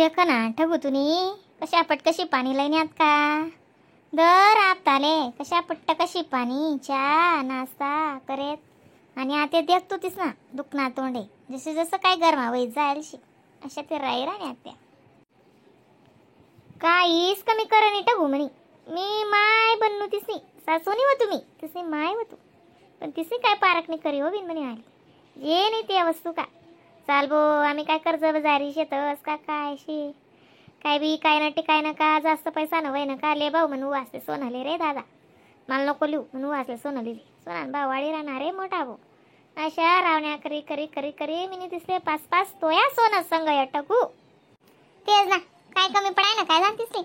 देख ना ठगू तुम्ही कशा पटकशी पाणी लाईन्यात का दर आपताले कशा पट्ट कशी पाणी चहा नाश्ता करेत आणि आता देख तू तीस ना दुखना तोंडे जसे जसं काय गरमा वय जाईल शी अशा ते राही राहण्यात त्या काहीच कमी कर नाही टगू म्हणे. मी माय बनू तिसनी सासूनी हो तुम्ही तिसनी माय हो तू पण तिसनी काय पारख नाही करी हो बिन म्हणे आली जे नाही त्या वस्तू का चाल बो आम्ही काय कर्ज बाजारी शेतस का काय शी काय बी काय ना टिकाय ना का जास्त पैसा न वय ना का ले भाऊ म्हणू वाचले सोनं ले रे दादा मला नको लिहू म्हणू वाचले सोनं लिहिली सोना भाऊ वाडी राहणार रे मोठा भाऊ अशा रावण्या करी करी करी करी मी दिसले पाच पाच तोया सोनं संग टकू. तेच ना काय कमी पडाय ना काय जाण तिसले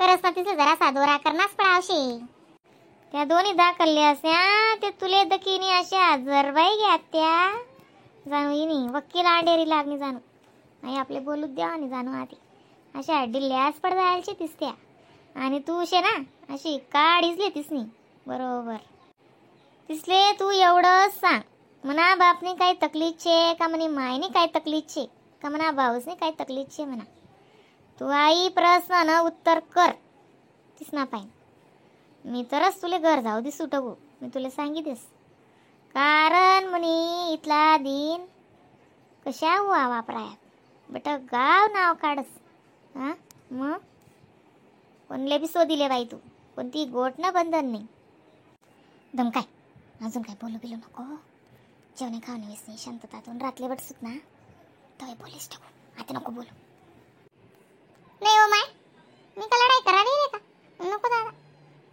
करस ना तिसले जरासा दोरा करणाच पडावशे. त्या दोन्ही दाखलल्या अस्या ते तुले दकिनी अशा जरबाई घ्या त्या जाणू इनी वकील आंडेरी लागणी जाणू नाही आपले बोलू द्या आणि जाणू आधी अशा डिल्ल्यास पड जायची दिसत्या आणि तू शे ना अशी काढीचली तिसनी बरोबर तिसले तू एवढंच सांग म्हणा बापने काही तकलीफ छे का म्हणे मायने काय तकलीफ छे का म्हणा भाऊसने काय तकलीफ छे म्हणा तू आई प्रश्न न उत्तर कर तिसना पाहिजे मी तरच तुले घर जाऊ दिसू टगू मी तुला सांगितलेस कारण म्हणे इथला दिन कशा हुआ वापरायात बट गाव नाव काढस हां मग कोणले बी शोधिले बाई तू कोणती गोट ना बंधन नाही दम काय अजून काय बोलू बिलू नको जेवणे खावणे वेस नाही शांततातून रातले बट सुत ना तवे बोलीस टाकू आता नको बोलू. नाही हो माय मी का लढाई करा नाही रे का नको दादा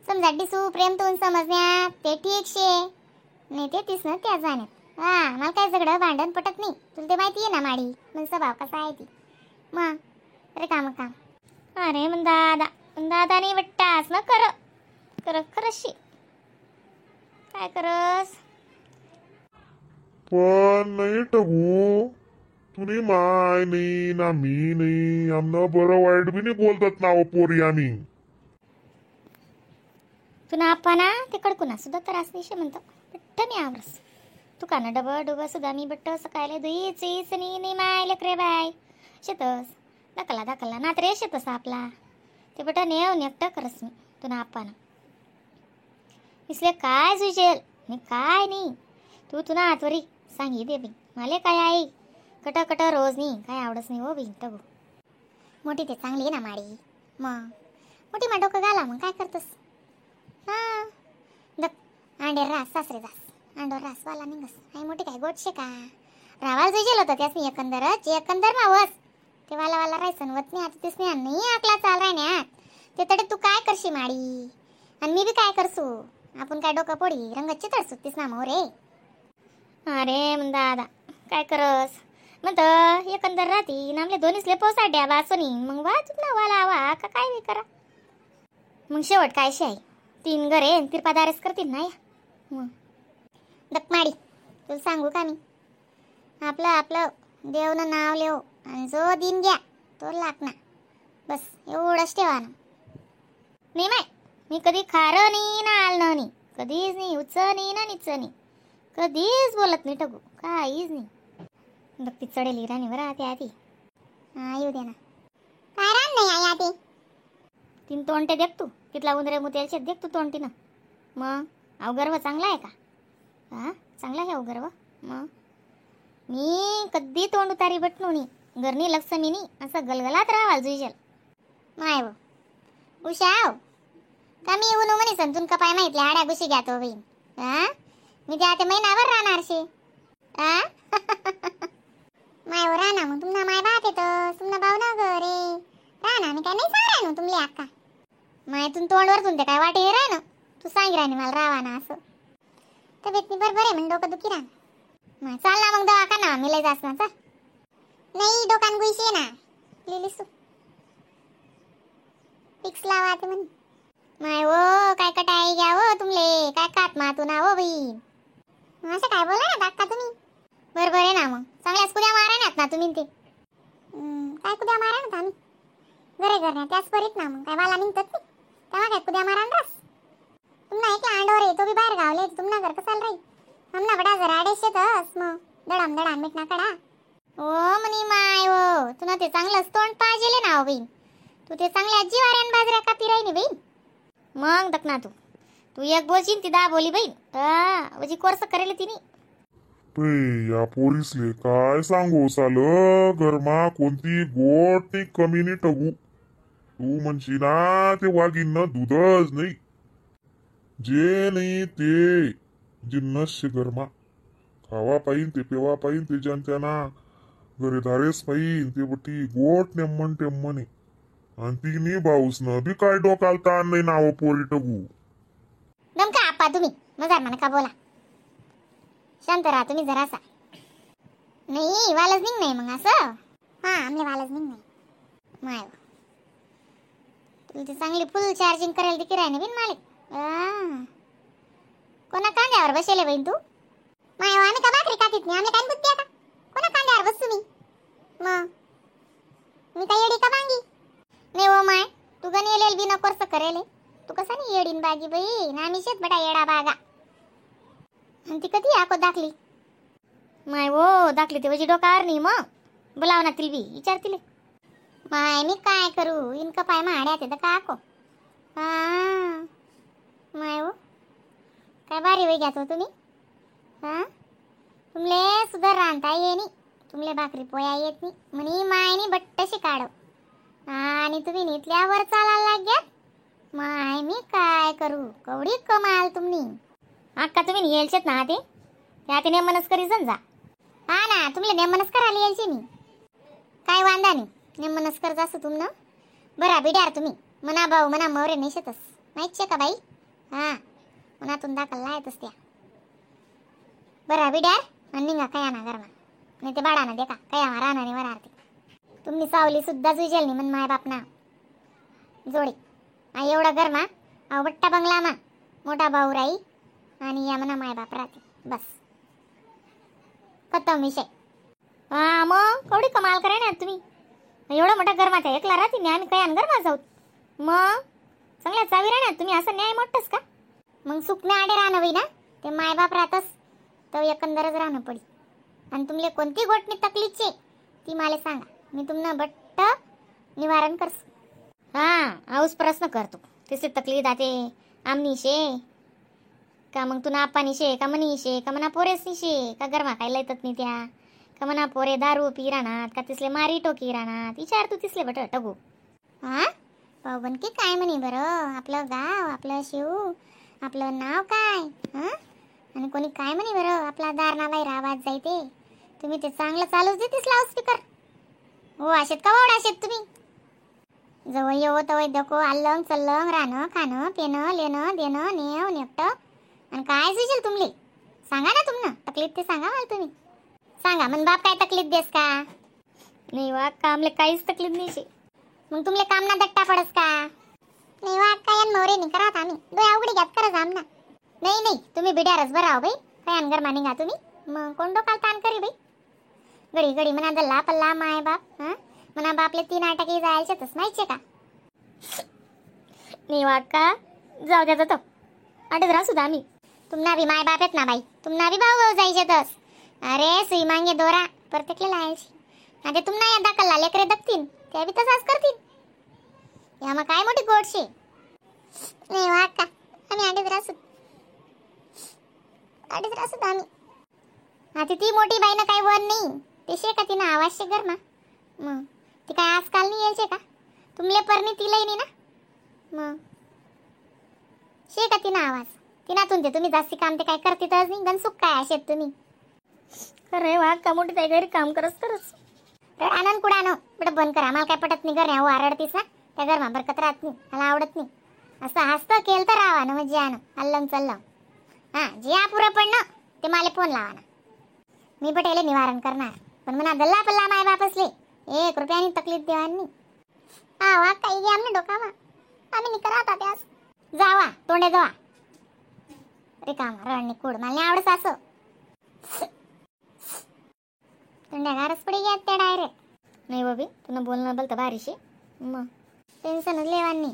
समजा डिसू प्रेम तून समजण्यात ते ठीक शे नाही ते तीस ना त्या जाण्यात हा मला काय सगळं भांडण पटत नाही तुला ते माहिती आहे ना माडी मग स्वभाव कसा आहे ती मग अरे काम काम अरे मग दादा दादा नाही बट्टास ना कर कर खरंच काय करस पण नाही टगू तुम्ही माय नाही ना मी नाही आमनं बरं वाईट बी नाही बोलतात ना पोरी आम्ही. तुना आप्पा ना ते कडकुना सुद्धा त्रास नाही म्हणतो बट्ट मी आवरस तू का ना डबं डुबं सुद्धा मी बट्ट सकाळी दुईच ईच नी नी माय लेकरे बाय शेतस दाखला दाखला ना रे शेतस आपला ते बट नेव नेकटं करस मी तुना आप्पा ना इसले काय जुजेल मी काय नाही तू तुना आतवरी सांगी दे बाई मला काय आई कट कट रोज नाही काय आवडत नाही हो बाई टगू मोठी ते चांगली आहे ना माडी मग मोठी मा डोकं घाला मग काय करतोस. हां दक आंडेर रास सासरे जास आंडोर रास वाला निघस आई मोठी काय गोडशे का रावाल जुजेल होतं त्यासनी एकंदरच एकंदर मावस ते वाला वाला राहायचं वत नाही आता तेच नाही आकला चाल राहण्यात ते तडे तू काय करशी माडी आणि मी बी काय करसू आपण काय डोकं पोडी रंगत चितळसू तीस ना मोरे. अरे म्हण दादा काय करस म्हणत एकंदर राहती नामले दोन्हीसले पोसा द्या बासोनी मग वा ना वाला वा का काय बी करा मग शेवट काय शे आई तीन घरे तिरपादारेच करतील ना या मग दकमाडी तुला सांगू का मी आपलं आपलं देवनं नाव लेव आणि जो दिन घ्या तो लाग ना बस एवढंच ठेवा ना. नाही माय मी कधी खारं नाही ना आलं नाही कधीच नाही उच नाही ना निच नाही कधीच बोलत नाही टगू काहीच नाही. ती चढेली राणी बरं आधी आधी हा येऊ दे ना काय रान नाही आई आधी तीन तोंडे देख तू तिथला उंदरे मुतेल शेत देख तू तोंडटी ना मग अवगर्व चांगला आहे का हा चांगला आहे अवगर्व मग मी कधी तोंड उतारी बटनू नी घरनी लक्ष्मीनी असं गलगलात राहाल जुईजल माय वो उशाव का मी येऊन म्हणे समजून कपाय माहितल्या हाड्या गुशी घ्या तो बहीण हा मी त्या आता महिनाभर राहणार शे आ माय हो राहणार मग तुमना माय बाप येतो तुमना भाऊ ना ग रे राहणार मी काय नाही सांग ना तुमले अक्का माय तुम तोंडवर तुमते काय वाटे हे राह ना तू सांग राहणे मला राहा ना असं तब्येत बरोबर आहे म्हण डोकं दुखी राह मग चाल ना मग दवाखाना मी लय जास ना चाल नाही डोकान गुईशी ना लिहिलीसू फिक्स लावा ते म्हण माय हो काय कटाई घ्या हो तुमले काय कात मा तू ना हो बहीण असं काय बोला ना काका तुम्ही बरोबर आहे ना मग चांगल्याच कुद्या मारा ना तुम्ही ते काय कुद्या मारा ना आम्ही घरे घर त्याच परीत ना मग काय वाला निघतात नाही तेव्हा काय कुद्या मारा रस तुम्हाला एक आंडोर आहे तो बी बाहेर गावले तुम्हाला घर कसाल राही आमना बडा जरा आडेश येतस मग दडाम दडाम मिटना कडा. ओ म्हणी माय हो, तुला ते चांगलंच तोंड पाहिजेले ना हो बहीण. तू ते चांगल्या जिवाऱ्यान बाजऱ्या कापी राहिनी बहीण. मग दक ना तू, तू एक बोलशील ती 10 बोली बहीण. हा कोर्स करेल तिने. ते या पोरीसले काय सांगू साल, घरमा कोणती गोट नाही कमी नाही ठगू. तू म्हणशी ना ते वागीन ना दूधच नाही, जे नाही ते जिन्नस घरमा खावा पाहिन ते पेवा पाहिन ते जनत्याना घरे धारेस पाहिन ते बटी गोट नेमन टेम्मन. आणि तिन्ही भाऊस न बी काय डोकाल ताण नाही नाव पोरी टगू. नमका आपा तुम्ही मजार म्हणा का बोला, शांत राहा तुम्ही जरासा. नाही वालच निघ नाही मग असं. हा आमले वालच निघ नाही माय. तुला ती चांगली फुल चार्जिंग करायला देखील राही ना बिन मालिक. कोणा कांद्यावर बसेले बहीण तू? माय आम्ही का भाकरी खातीत नाही, आम्ही काय बुद्धी आता कोणा कांद्यावर बसतो मी? मग मी काय येडी का बांगी? नाही हो माय, तू गण येलेल बी नकोर्स करेल. तू कसा नाही येडीन बागी बाई, आम्ही शेत बटा येडा बागा. आणि ती कधी आको दाखली माय? हो दाखली ते वजी डोकार नाही. मग बोलाव ना तिल बी विचारतील. माय मी काय करू, इनका पाय माड्या ते का आको. हा माय हो काय भारी वय घ्यात हो तुम्ही. हा तुमले सुद्धा रांधता ये नाही, तुमले भाकरी पोया येत नाही म्हणी मायनी बट्टशी काढव आणि तुम्ही नितल्यावर चालायला लाग्यात. माय मी काय करू, कवडी कमाल तुम्ही. अक्का तुम्ही येलचेत ना ते त्या ते नेमनच करी जा. हा ना तुमले नेमनच करायला यायचे मी, काय वांदा नाही. नेमनच कर जासू तुम ना बरा बिड्यार तुम्ही. मना भाऊ मना मवरे नाही शेतस माहितचे का बाई? हा मनातून दाखल येतच त्या बरा बिड्यार. आणि निघा काय ना गरमा नाही ते बाळा ना देखा काय राहणार नाही वरार ते. तुम्ही सावली सुद्धा जुजेल नाही म्हण माय बाप ना जोडी. एवढा गरमा अहो बट्टा बंगला मा मोठा भाऊ राई आणि या म्हणा माय बाप राहते बस, खतम विषय. हा मग कवडी कमाल कराय ना तुम्ही. एवढा मोठा गरमाचा एकला राहते नाही, आम्ही काय गरमा जाऊ. मग चांगल्या चावी राहणार तुम्ही, असं न्याय मोठंच का? मग सुकण्या आडे राहणं बाई ना ते मायबाप राहतस तर एकंदरच राहणं पडी. आणि तुमले कोणती गोटणी तकलीफचे ती मला सांगा, मी तुमनं बट्ट निवारण करस. हा हाऊस प्रश्न करतो तिसरी तकलीफ दाते आमनी शे का मग तू नापानी शे का मनी शे का मना पोरेस शे का गरमा काय लयतत नाही त्या का मना पोरे दारू पी राहणार का तिसले मारी टोकी राहणार विचार तू तिसले बट टगू. हा पाहू बनकी काय म्हणे बरं आपलं गाव आपलं शिव आपलं नाव काय? हां आणि कोणी काय म्हणे बरं आपला दारणा बाहेर आवाज जायते. तुम्ही ते चांगलं चालूच देतेस लाऊडस्पीकर. हो अशेत का वावडा अशेत तुम्ही? जवळ येवो तवय दको आल्लंग चल्लंग राहणं खाणं पिणं लेणं देणं नेव नेपटं आणि काय सुचेल तुमले सांगा ना. तुमनं तकलीफ ते सांगा मला तुम्ही सांगा. मन बाप काय तकलीफ देस का? नाही वा का आमले काहीच तकलीफ नाही. मग तुमले काम ना दट्टा पडस का? नाही वा काय मोरे नाही करत आम्ही डोळ्या उघडी घ्यात करत आम ना. नाही नाही तुम्ही बिड्यारच बरं आहो बाई, काय अनगर मानिंगा तुम्ही. मग कोण डोकाल ताण करी बाई घडी घडी म्हणा दल्ला पल्ला माय बाप. हां म्हणा बापले 3 आटाकी जायचे तस माहितीये का? नाही वा का जाऊ द्या जातो आठच राहू सुद्धा आम्ही. तुमना बी my बाप आहेत ना बाई, तुमना बी भाऊ भाऊ जायचे तस. अरे सुई मांगे दोरा प्रत्येकला लायची आता तुमना या दाखल लेकरे दपतीन त्या बी तसाच करतील. या मग काय मोठी गोडशी. नाही वा का आम्ही आठच राहू आठच राहू आम्ही. हा ती मोठी बाई ना काही वन नाही ते शे का तिनं आवाज शे गरमा. मग ती काय आजकाल नाही यायचे का तुमले परणी तिलाही नाही ना. मग शे का तिनं आवाज तिनातून ते तुम्ही जास्ती काम ते काय करते तर नाही गणसुक काय असेत तुम्ही. अरे वा का मोठी ताई घरी काम करत करच आनंद कुडानो बडं बंद करा. मला काय पटत नाही घर हो आरडतीस ना त्या घरमा बरकत राहत नाही मला आवडत नाही. असं हसतं केलं तर राहा ना म्हणजे आण अल्लंग चल्लंग. हां जे अपुरं पडणं ते मला फोन लावा ना, मी पटेले निवारण करणार. पण म्हणा दल्ला पल्ला माय बापसले 1 रुपयानी तकलीफ देवानी नाही. हा वा काही घ्या ना डोकावा आम्ही नाही करत त्यास. जावा तोंडे जावा रिकाम रडणी कूड मला नाही आवडत असं. तोंड्या गारच पडी घ्या त्या डायरेक्ट. नाही बाबी तुला बोलणं बोलतं बारीशी मग टेन्शनच लेवान नाही.